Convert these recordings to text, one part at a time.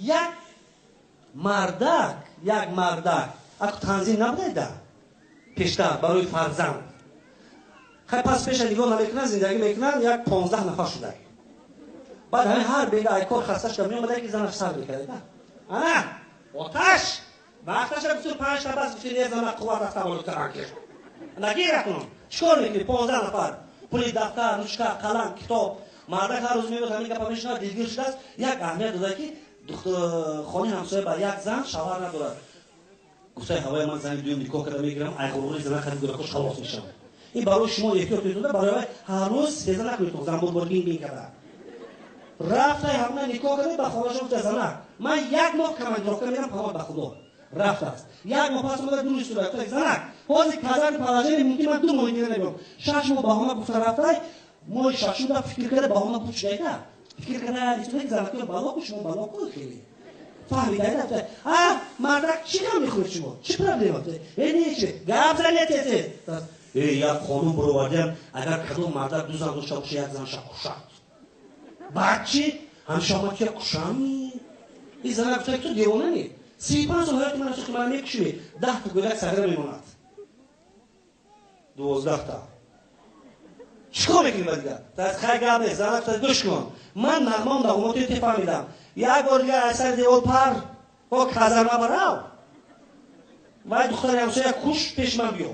Як мардак, як мардак, аку танзим набудайда пештар барои фарзанд. Хай пас пеша нигоҳ намекунанд, зиндагӣ мекунанд, як 15 нафар шуда. Баъд ҳамин ҳар бега ай кор хаста шуда меомада, ки занаш сар мекарда. Ана, оташ! Вақташа 25 та бас гуфти, не зана қувват аст таваллуд кардан ки. Нагир акнун. Чикор мекунӣ? 15 нафар. Пули дафтар, ручка, қалам, китоб. Мардак ҳар рӯз меояд, ҳамин гапа мешунавад, дилгир шудааст. Як аҳамият додад, ки хони ҳамсоя ба як зан шавҳар надорад. Гуфтаи ҳавои ман зани дуюм никоҳ карда мегирам, ай ғурури зана хади гӯдакош халос мешавам. Ин барои шумо эҳтиёт метуда, барои вай ҳар рӯз сеза накунед, занбур бор бин бин карда. Рафтай ҳамна никоҳ карда, ба хонаша гуфта: занак, ман як моҳ командировка мерам, паноҳ ба Худо. Рафтааст. Як моҳ пас омада, ду рӯз шуда, гуфта: занак, ҳозир казани положение мумкин ман 2 моҳи дига намеём. 6 моҳ баҳона гуфта рафтай, моҳи шашум фикр карда баҳона буд шудайда. Фикр карда истода, занакои бало ку, шумо бало ку хеле. Фаҳмида, а мардак чӣ ғам мехӯред шумо? Чӣ проблема? Э не чи? Гап занед тез. Э, як қонун буровардиам, агар кадом мардак ду зан дошта боша, як занша кушад. Баъд чӣ? Ҳамеша омад ки кушами? Ин занак гуфта: ту девона не? 35 сол ҳаёти ман сӯхти, мана мекушӣ, 10 та гӯдак сағира мемонад. 12 та. Чикор мекунӣ ба дигар? Хай гап нест, занак гуфта: гӯш кун. Ман нағмам нағмоти те фаҳмидам. Як бор дигар аз сари девол пар, о казарма барав. Вай духтари ҳамсоя куш, пеш ман биё.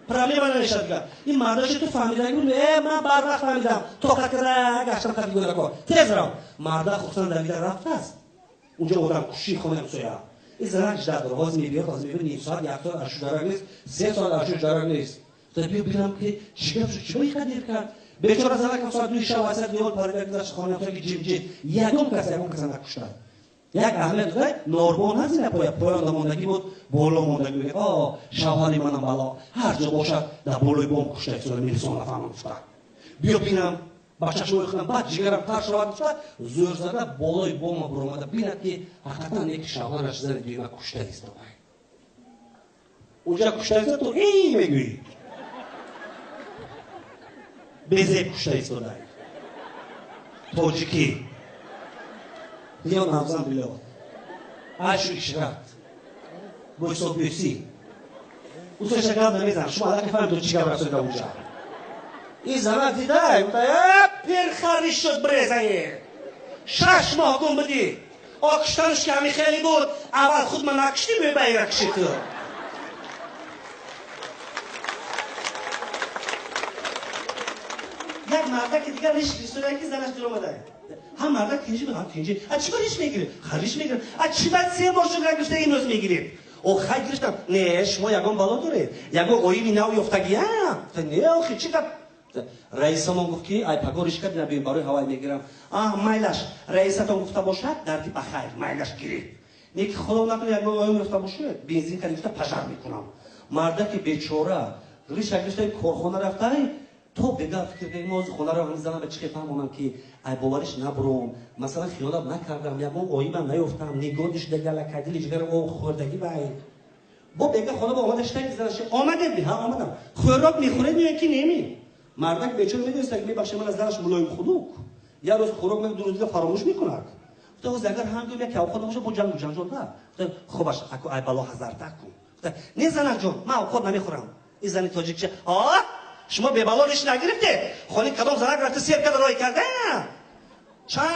Проблема намешад дигар. Ин мардаши ту фаҳмидаги буд, э ман барвақт фаҳмидам. Тоқат карда гаштам қади гӯдако. Тез рав. Марда хусусан давида рафтааст. Унҷо одам куши хонаи ҳамсоя. Ин занак ждат дорад. Ҳозир мебиёд, ҳозир мебиёд, ним соат, як соат ашу дарак нест, 3 соат ашу дарак нест. Биё бинам ки чӣ гап шуд, чӣ ба ин дер кард? Бечора занакам соат 2 шаб аз сари девор парида гузашт хонаи ҳамсоя, ки ҷим-ҷим. Ягон кас ягон каса накушта. Як аҳамият дода, норбон ҳаст, ина поя поёнда мондагӣ буд, боло мондагӣ мегӯяд: о шавҳари манам бало, ҳар ҷо бошад, дар болои бом кушта истода, милисон нафаҳмам гуфта. Биё бинам, ба чашмои худам, баъд ҷигарам тар шавад гуфта, зӯр зада болои бома буромада бинад, ки ҳақиқатан яки шавҳараш зани дуюма кушта истода. Унҷа кушта истода, ту эй мегӯӣ. Безеб кушта истода. Тоҷикӣ. Ё навзан било. Айшу ишрат. Бӯйсобӯсӣ. Усаша гап намезанам. Шумо аллакай фаҳмидед, чӣ гап расоида унҷа. Ин занак дидай, гуфта: э пирхари шуд брезае. 6 моҳ гум будӣ. О куштанаш ки ҳамин хеле буд, аввал худ ман накуштӣ, мебаира куши ту. Як мардаки дигар риш гирифтода, ки занаш дур омада. Ҳам мардак тинҷи буд, ҳам тинҷи. А чӣ кор риш мегиред? Ха риш мегиред. А чӣ баъд 3 бор шуд гирифта имрӯз мегиред? О хай гирифтам. Не, шумо ягон бало доред? Ягон оини нав ёфтагия? Не, охи чӣ гап? Раисамон гуфт, ки ай паго риш кард, набием барои ҳавай мегирам. А майлаш, раисатон гуфта бошад, дарди ба хайр, майлаш гиред. Не ки худо накунад ягон оин ёфта бошад, бензин кард гирифта пожар мекунам. Мардаки бечора риша гирифта корхона рафтай, то бега фикр кардем, мо хонаро ҳамин занам ба чӣ фаҳмонам, ки ай бовариш набуром, масалан хиёнат накардам, ягон оимам наёфтам, нигоҳ дишда галака дили ҷигар о хӯрдагӣ вай. Бо бега хона ба омада шитаки занаш: омадед? Ҳа, омадам. Хӯрок мехӯред меояд ки неми? Мардак бечора медониста, ки мебахшед, ман аз занаш мулоим хунук, як рӯз хӯрок мег, 2 рӯз дига фаромӯш мекунад. Гуфта: ҳозир агар ҳам гӯям, як авқот набошад, бо ҷангу ҷанҷол да. Гуфта: хубаш, аку ай бало ҳазарта кун. Гуфта: не занакҷон, ман авқот намехӯрам. Ин зани тоҷикча: а шумо бебало риш нагирифтед, хони кадом занак рафта сер карда рой карда чанд.